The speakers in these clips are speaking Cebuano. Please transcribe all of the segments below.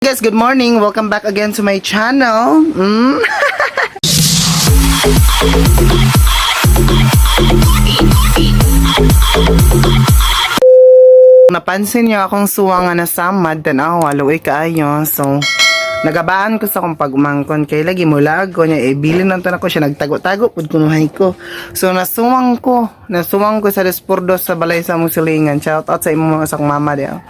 Guys, good morning. Welcome back again to my channel. Napansin niyo akong suwa nga nasamad, tanawa, luoy kaayo. So, nagabaan ko sa akong pagumangkon kay lagi mula ko niya, eh, bilin lang to nako siya, nagtago-tago pud kunuhay ko. So, nasuwang ko sa Despordo sa balay sa among silingan. Shout out sa imong mga sa akong mama diya.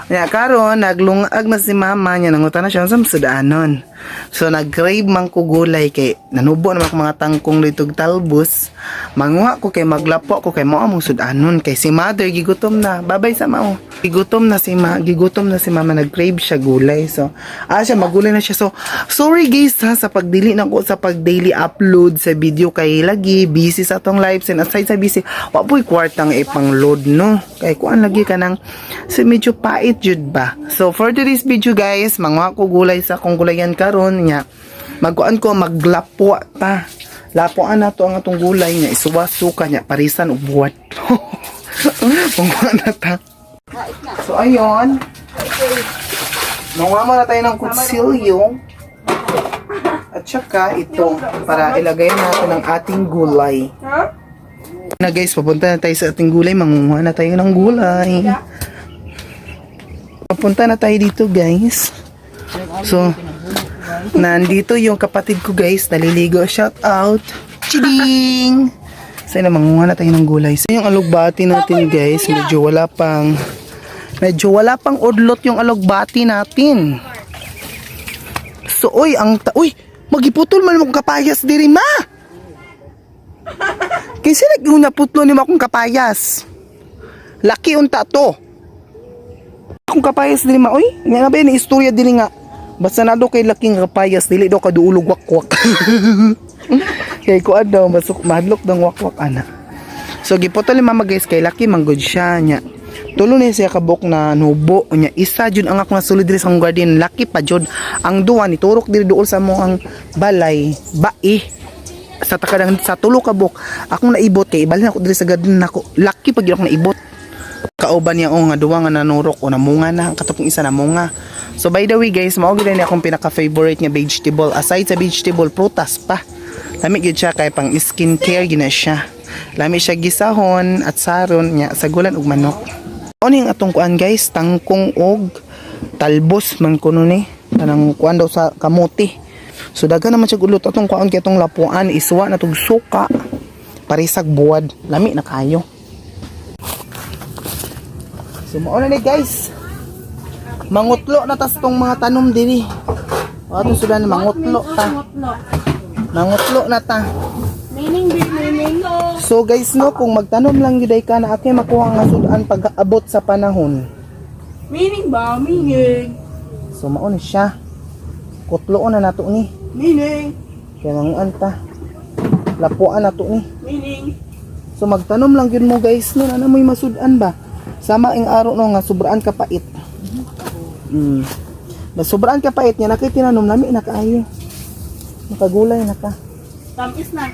Ya karon naglungag na si mama niya, nangutan na siya sa sudanon. So nag-crave man ko gulay kay nanubo naman ako mga tangkong litog talbos. Manguha ko kay maglapo ko kay mao among sudanon kay si mother gigutom na. Babay sa mao. Gigutom na si ma, gigutom na si mama, nag-crave siya gulay. So siya magulay na siya. So sorry guys ha sa pagdili na ko sa pag daily upload sa video kay lagi busy sa atong lives, and aside sa busy, wa po'y kwartang ipang-load, no. Kay kuan lagi ka nang so medyo pait jud ba. So for today's video guys, manguha ko gulay sa akong gulayan karon nya. Magkuan ko, maglapwa ta. Lapuan na to ang atong gulay nya, isuwa suka nya, parisan og buwat. Manguha na ta. So ayon. Manguha muna tayo ng kutsilyo. At saka ito para ilagay natin ang ating gulay. Na guys, papunta na tayo sa ating gulay. Mangunguha na tayo ng gulay. Papunta na tayo dito guys. So, nandito yung kapatid ko guys. Naliligo. Shout out. Chiding! Sana mangunguha na tayo ng gulay. So, yung alugbati natin guys, medyo wala pang udlot yung alugbati natin. So, oy, uy, magiputol man mo akong kapayas diri ma. Kasi nag-una putlo ni mo akong kapayas. Laki unta to. Akong kapayas diri ma, oy. Nga na ba yun, istorya diri nga. Basta na do kay laking kapayas, dili daw kaduulog wakwak. Kay kuan daw, masuk mahadlok daw wakwak ana. So giputol ni mama guys kay laki manggod siya nya. Tulo ni siya kabuk na nubo nya. Isa jud ang ako nasulod diri sa akong garden, laki pa jud. Ang duwa ni turok diri duol sa mo ang balay, bai sa takadang sa tulo ka buok akong naibot kay ibalhin ako diri sa garden nako, laki pag yun akong naibot. Kauban niya o nga duwa nga nanurok o namunga na ang katong isa namunga. So by the way guys, mao gyud ni akong pinaka favorite nga vegetable. Aside sa vegetable, prutas pa. Lami gyud siya kay pang skin care gyud na siya. Lami siya gisahon at saron nya sa gulan ug manok. Ano yung atong kuan guys, tangkong og talbos man kuno ni kanang kuan daw sa kamuti. So daghan naman siya gulot atong kuan kay atong lapuan, iswa na tug suka, parisag buwad, lami na kayo. So mao na ni guys. Mangutlo na tas tong mga tanom diri. O atong sudan, mangutlo ta. Mangutlo na ta. Meaning, big meaning. So guys no, kung magtanom lang gyud ay ka na aking makuha nga sudan pag abot sa panahon. Meaning ba? Meaning. So mao na siya. Kutloon na nato ni. Meaning. Kaya manguan ta. Lapuan nato ni. Meaning. So magtanom lang gyud mo guys no, na mo'y masudan ba. Sama ing araw no nga sobraan ka pait. Ba sobraan ka pait niya nakay tinanom, lami na kaayo. Makagulay na ka. Tamis na.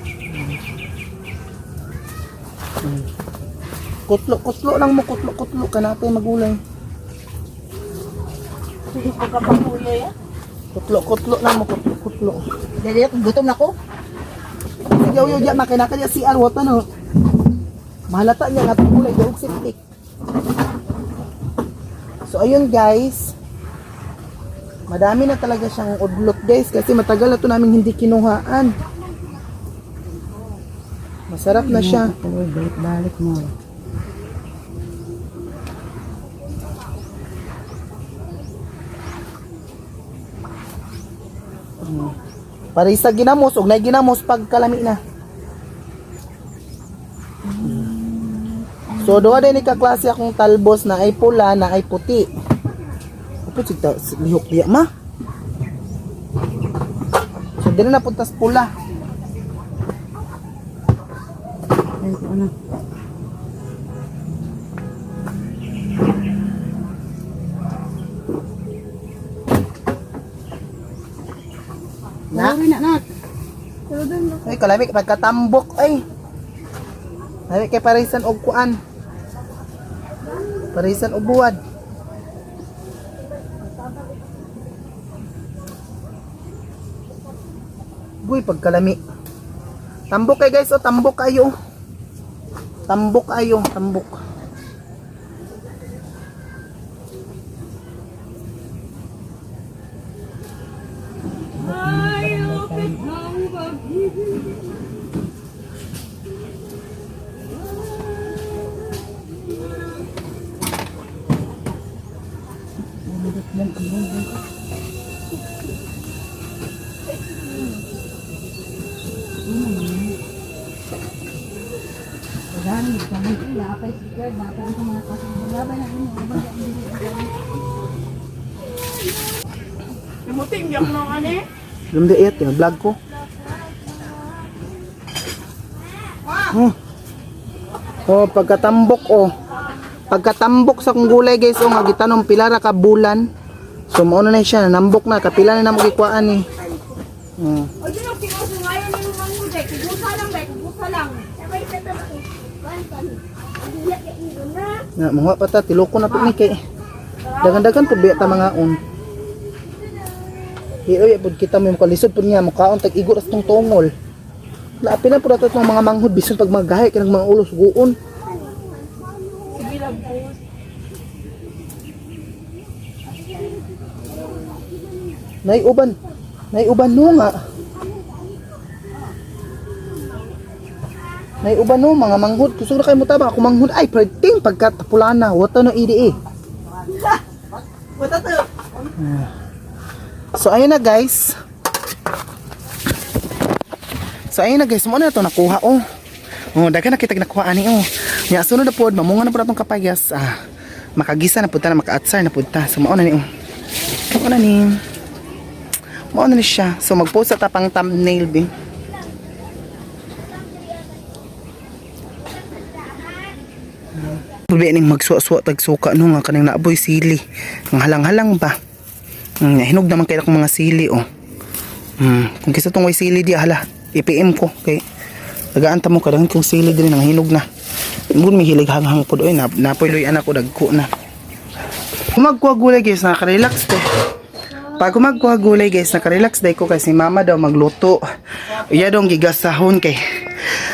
Kutlo kutlo lang mo, kutlo kutlo ka natin magulay. Pagkapakuyo ya. Kutlo kutlo lang mo, kutlo kutlo. Dali, gutom na ko. Sige uyo diya makina ka si arwot ano. Mahalata niya nga atong gulay daog septic. So ayun guys. Madami na talaga siyang udlot guys kasi matagal na to namin hindi kinuhaan. Masarap na siya. Uy, balik-balik mo. Parisa ginamos og nay ginamos pagkalami na. So duha din ni kaklase akong talbos na ay pula na ay puti. Upo sigta lihok diya ma. So dili na puntas pula. Ay, ano? Na. Uri na, nak. Ay kalami pagkatambok ay. Lami kay parisan og kuan. Parisan og buwad. Agoy pagkalami. Tambok kay guys, oh, tambok kayo. Tambok ayo, tambok. Namuting, yak na ka ni. Lumdi ayat, vlog ko. Oh. Oh, pagkatambok oh. Pagkatambok sa kong gulay guys, oh nga gitanom pila ra ka bulan. So mao na na siya, nambok na kapila na namo gikuhaan ni. O, di na, kinuso ngayon yung manguday. Kugusa lang, bay. Kugusa lang. Sabay sa tabako. Kan kan. Hindi ka ingon na. Na mga pa ta tiloko na pud ni kay. Dagan-dagan pud biya ta mga on. Iyoy pud kita mo yung kalisod pud nga mukaon tag igo ras tong tungol. Lapi na pud ato tong mga manghod bisan pag magahi kanang mga ulo suguon. Sige lang, boss. Nay uban. Nay uban no nga. Nay uban no mga manghod. Kusog na kayo mo taba ako manghod ay perting pagkatapulana. Wato no EDA. Wata to. So ayun na guys. So ayun na guys, mo na to nakuha oh. Oh, daghan na kitag nakuha ani oh. Nya sunod na pod, mamunga na pod atong kapayas. Ah, makagisa na pud ta na makaatsar na pud ta. So mao na ni oh. Mao na ni. Mao na ni siya. So magpost sa ta pang thumbnail bi. Pwede ning magsuwa-suwa tag suka no nga kaning naaboy sili. Ang halang-halang ba. Hinog naman kay akong mga sili oh. Kung kisa tong way sili di hala, i-PM ko kay tagaan ta mo kadaghan kong sili diri nang hinog na. Ngun may hilig hanghang pod oy na napoy loy anak ko dagko na. Kumagkuha gulay guys, naka-relax te. Pag kumagkuha gulay guys, naka-relax day ko kasi mama daw magluto. Iya daw ang gigasahon kay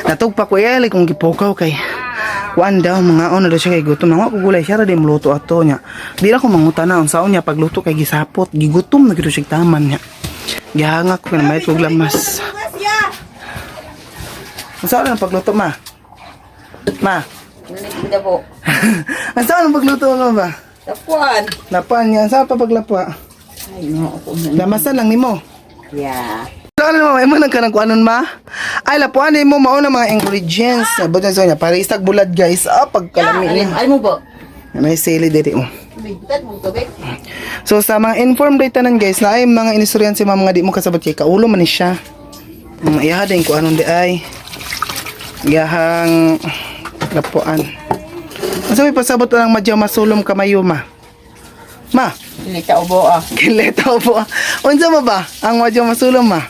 natugpa ko iya kung gipukaw kay kuan daw mga ono daw siya kay gutom na ko gulay siya ra di mluto ato niya. Di ra ko manguta na unsaon niya pagluto kay gisapot, gigutom na gid siya taman niya. Gihanga ko na may kog lamas. Unsaon ang pagluto ma? Ma. Nanig po. Unsaon ang pagluto mo ba? Tapuan. Lapuan niya, unsaon pa paglapwa? Ay, no, ako na. Lamasan lang nimo. Yeah. Saan mo, imo nang kanang kuanon ma? Ay, lapuan nimo mao na mga ingredients. Abot na sa niya para isag bulad guys. Ah, pagkalami niya. Alam mo ba? May sili diri mo. Bigtad mong tubig. So sa mga informed day tanan guys, na ay mga inistoryan si mama nga di mo kasabot kay kaulo man ni siya. Iyaha din ko anon di ay. Iyahang lapuan. Asa may pasabot lang madya masulom kamayo ma. Ma, Kilita ubo ah. kileta po. Unsa mo ba ang madya masulom ma?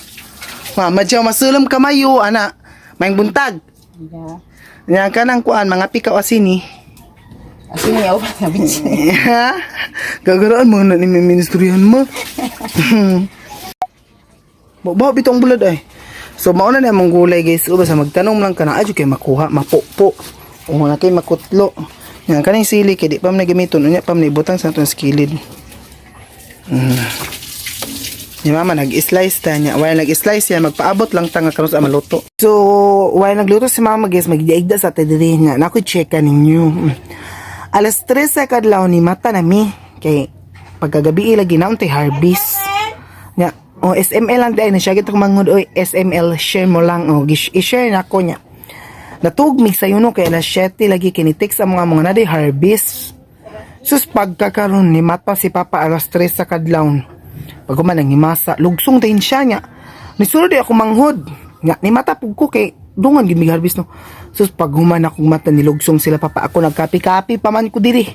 Ma, madya masulom kamayo ana. May buntag. Yeah. Nya kanang kuan mga pikaw asini. Asin niya ubo na bitch. Ha? Gagaraan mo na ni ministrihan mo. Bawa bitong bulad ay. So mauna na among gulay guys. O basta magtanong lang ka na adyo kay makuha, mapupo. O na kay makutlo. Yan kaning sili kay di pa man gamiton unya pa man ibutang sa atong skilid. Ni mama nag-slice ta niya. While nag-slice siya, magpaabot lang ta nga karon sa maluto. So, while nagluto si mama guys, magdiaigda sa diri niya. Nakoy check ninyo. Alas 3 sa kadlaw ni mata na mi kay pagkagabi lagi na untay harvest. Nya, oh SML lang dai na siya gitong manghud oy SML share mo lang oh i-share na ko niya. Natugmig sa yuno kay alas 7 lagi kinitext ang mga na di harvest. Sus pagkakaroon ni mata si Papa alas 3 sa kadlawon. Pag human ang himasa, lugsong din siya niya. Nisulod di ako manghod. Nga, ni mata pug ko kay dungan gid mig harvest no. Sus pag human akong mata nilugsong sila papa ako nagkapi-kapi pa man ko diri.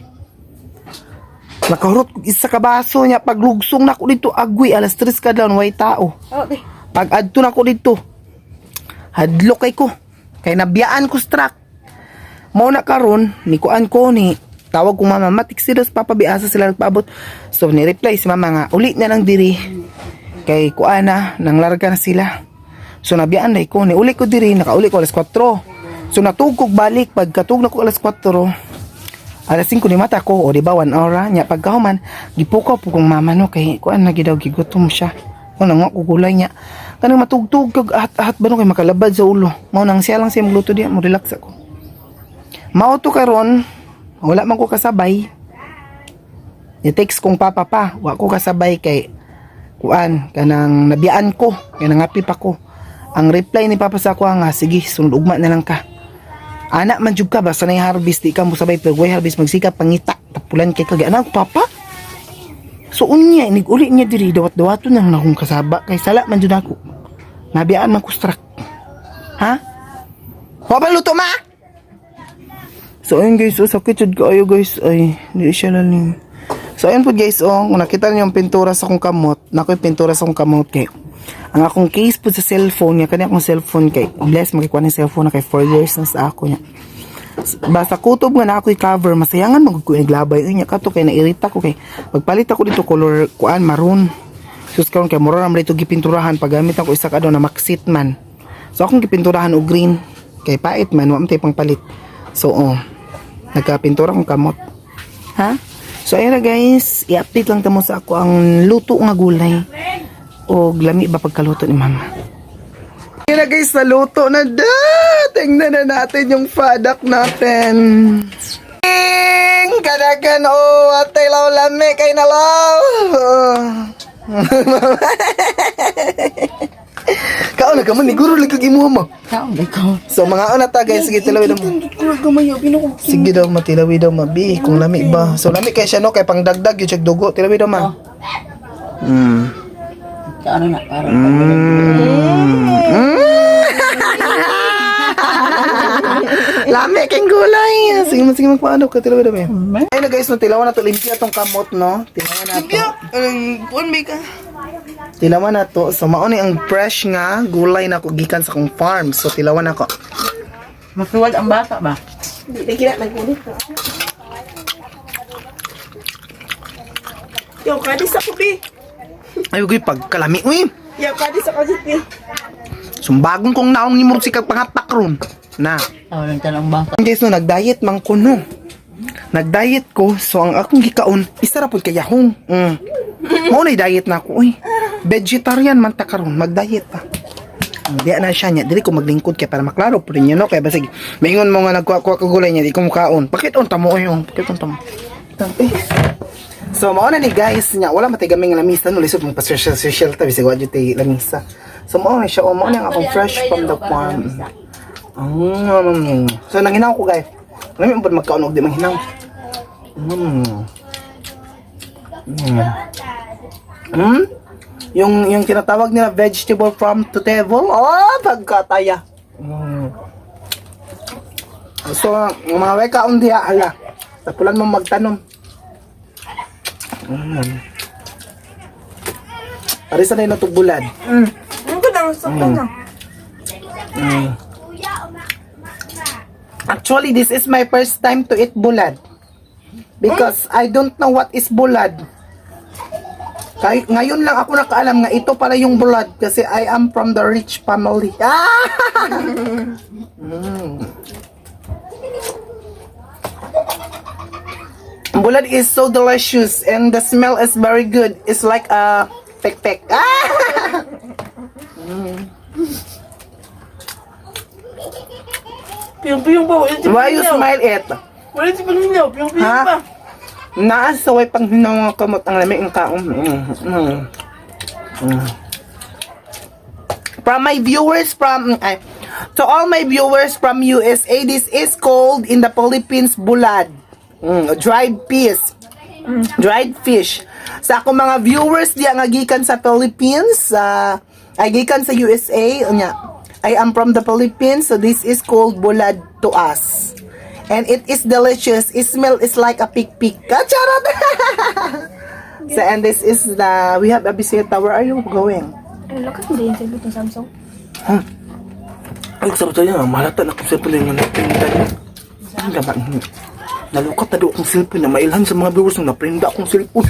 Nakahurot kog isa ka baso niya paglugsong nako dito agwi alas 3 kadlawon way tao. Oh, di. Pag adto na ko dito, hadlok kay ko. Kay nabiyaan ko sa truck. Mao na karon ni kuan ko ni tawag ko mama matik sila sa papa biasa sila nagpaabot. So ni reply si mama nga uli na lang diri. Kay kuan na nang larga na sila. So nabiyaan day ko, niuli ko diri, nakauli ko alas 4. So natug kog balik pagkatug na ko alas 4. Alas 5 ni mata ko, o di ba 1 hour nya pagkahuman, gipukaw po kong mama no kay kuan na gid daw gigutom siya. Ko nang ko gulay niya. Kanang matugtug kag ahat-ahat ba no kay makalabad sa ulo. Mao nang siya lang siya magluto diya, mo relax ako. Mao to karon, wala man ko kasabay. Ni-text kong papa pa, wa ko kasabay kay kuan kanang nabiyaan ko, kay nangapi pa ko. Ang reply ni papa sa ako nga, sige, sunod ugma na lang ka. Ana man jud ka basta nay harvest di ka mo sabay pero way harvest magsikap pangita tapulan kay kag anak papa. So unya inig uli niya diri dawat-dawaton nang nakong kasaba kay sala man jud ako. Nabiyaan man ko strak. Ha? Wa ba luto ma? So ayun guys, oh, sakit jud kaayo guys. Ay, di siya lalim. So ayun po guys, oh, kung nakita niyo yung pintura sa akong kamot, nako yung pintura sa akong kamot kay ang akong case po sa cellphone niya, kani akong cellphone kay bless makikuha ni cellphone na kay 4 years na sa ako niya. Basta kutob nga na ako'y cover, masayangan magud ko naglabay uy niya kato kay nairita ko kay pagpalit ako dito color kuan maroon. Sus karon kay mura ra man dito gipinturahan paggamit ako isa ka daw na maxit man. So akong gipinturahan og green kay pait man wa man tay pangpalit. So oh, nagkapintura akong kamot. Ha? So ayun na guys, i-update lang tamo sa ako ang luto nga gulay. O lami ba pagkaluto ni mama. Ayun na guys, naluto na da! Tingnan na natin yung product natin. Ding! Kadagan oh, atay law lami kay na law. Kaon na ka man, ni guro lang kag imuha mo. Kaon ba ko? So mga una ta guys, sige tilawi daw. Sige daw matilawi daw mabi kung lami ba. So lami kay siya no kay pangdagdag yung check dugo, tilawi daw ma. Kaon na para. Lami kay gulay. Sige mo sige magpaano ka tilawi daw. Ay na guys, no tilawan na to limpyo tong kamot no. Tilawan na to. Puan ba ka? Tilawan na to. So mao ni ang fresh nga gulay na ko gikan sa akong farm. So tilawan ako. Masuwal ang bata ba? Hindi na nagulit ko. Yo, kadis ako, bi. Ay uy pagkalami uy. Yo, kadis ako, bi. Sumbagong kong naong ni Mursi kag pangapak ron. Na. Tao lang tanong bata. Guys, no, nag-diet man ko, no. Nag-diet ko, so ang akong gikaon, isa ra pud kay yahong. Mao na diet na ako, uy. Vegetarian man ta karon, mag-diet pa. Di na siya niya, dili ko maglingkod kay para maklaro pud niya no kay basig maingon mo nga nagkuha-kuha ka gulay niya, di ko mukaon. Pakit-on ta mo oy, oh. Pakit-on ta mo. Eh. So mao na ni guys niya, wala matay gamay nga lamisa no lisod mong pa-social social ta bisag wa jud tay lamisa. So mao na siya, oh, mao na ang akong fresh from the farm. So nanghinaw ko guys. Lami mo magkaon og di manghinaw. Yung tinatawag nila vegetable from to table. Oh, pagkataya. So, ang mga wekaon diha ala. Tapulan mo magtanom. Parisa na yung natugbulan. Ang ganda, sakto na. Actually, this is my first time to eat bulad. Because I don't know what is bulad. Kay, ngayon lang ako nakaalam nga ito pala yung bulad kasi I am from the rich family. Ah! Bulad is so delicious and the smell is very good. It's like a pek-pek. Ah! Piyong-piyong pa. Wala si Why you smile it? Wala si Paninaw. Piyong-piyong Ha? pa. Naasaway pang hinaw nga kamot ang lamig ng kaon. From my viewers from ay, to all my viewers from USA, this is called in the Philippines bulad. Dried fish. Dried fish. Sa akong mga viewers diya nga gikan sa Philippines, ay gikan sa USA, unya. I am from the Philippines, so this is called bulad to us. And it is delicious. It smell is like a pik-pik. Ah, charot! So, and this is the, we have a bisita. Where are you going? Ano lakas mo din sa itong Samsung? Ay, sarap tayo. Malata na akong cellphone yung naprinda niya. Ang gaba. Nalukat na daw akong cellphone na mailhan sa mga viewers nung naprinda akong cellphone.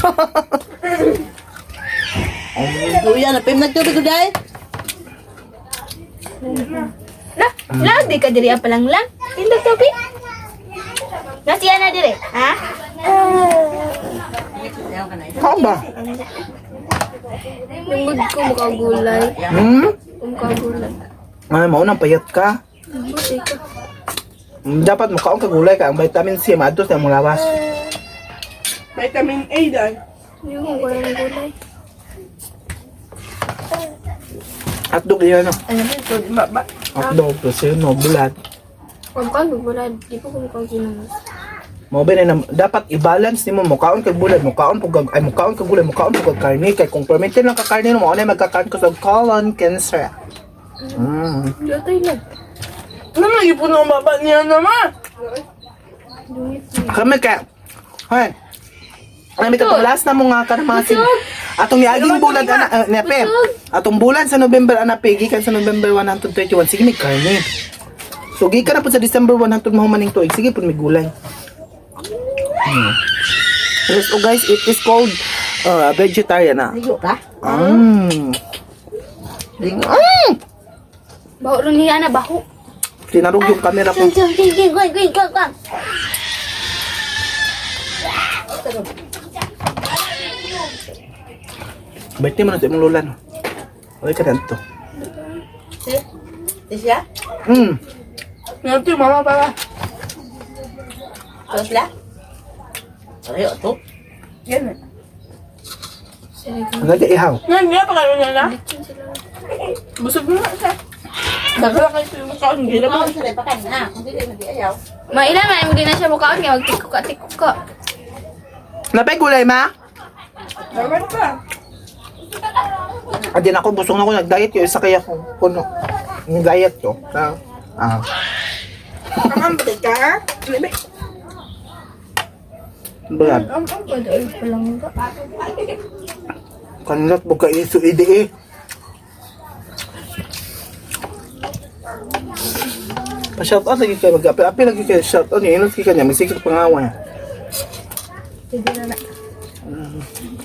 Kuya, napim nagtubig ko dahil. La, la, di ka diri pa lang lang. Tindog topi. Nasiya na diri, ha? Kaon ba? Lungod ko mukha gulay. Mukha gulay. Ay, maunang payat ka. Buti ka. Dapat mukaon ka gulay ka. Ang vitamin C, maadto sa imong lawas. Vitamin A dahil. Hindi ko gulay ng gulay. Hotdog yan, no? Ano ba ito? Hotdog, tosino, bulad. Huwag kang gulay. Di ko kumukha ginumus. Mao ba na dapat i-balance nimo, mukaon kag bulad, mukaon pug ay mukaon kag gulay, mukaon pug kag karne kay kung permitted lang ka karne mo na magkakaroon ka sa colon cancer. Lutay lang. Ano lagi po na baba niya naman? Kami ka. Hoy. Ay, katong last na mo nga ka ng mga sin. Atong niaging bulan ana nepe. Atong bulan sa November ana pe gikan sa November 131 sige may karne. So gikan na po sa December 100 mahumaning tuig sige pud may gulay. Yes, oh guys, it is called vegetarian na. Ligo ka? Baho rin niya na, baho. Tinarog yung camera ko. Birthday mo na sa imong lola, no? Okay ka na to. Di siya? Nanti mama para. Ano sila? Pareho to. Yan eh. Ang ihaw. Ngayon niya, pakaroon niya na. Busog na siya. Nagala kayo sa yung kaon. Gila mo. Sila pakan na. Kung dili nag-ayaw. Maila, may mo na siya mukhaon nga magtikuka-tikuka. Napay gulay, ma? Naman pa. Adin ako, busog na ako, nag-diet yun. Isa kaya ko, puno. Yung diet ko. Ah. Ah. Kamampi ka? Ano ba? Bulad. Ang ang pwede pa lang ba? Kanlat mo ka iso ide eh. Pa-shout out lagi kayo. Mag-api-api lagi kayo. Shout out niya. Inot kanya. May sikit pangawa.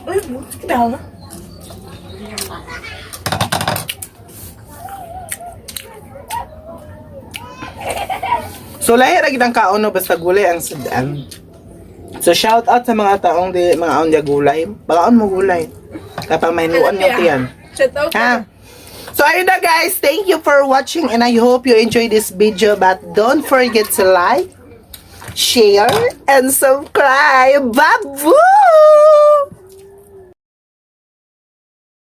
Uy, buti ka na. So lahi ra gid ang kaon no basta gulay ang sudan. So shout out sa mga taong di mga aon di gulay. Bakaon mo gulay. Kapag mahinuan nga tiyan. Shout out. Ha? So ayun na guys, thank you for watching and I hope you enjoyed this video, but don't forget to like, share, and subscribe. Babu!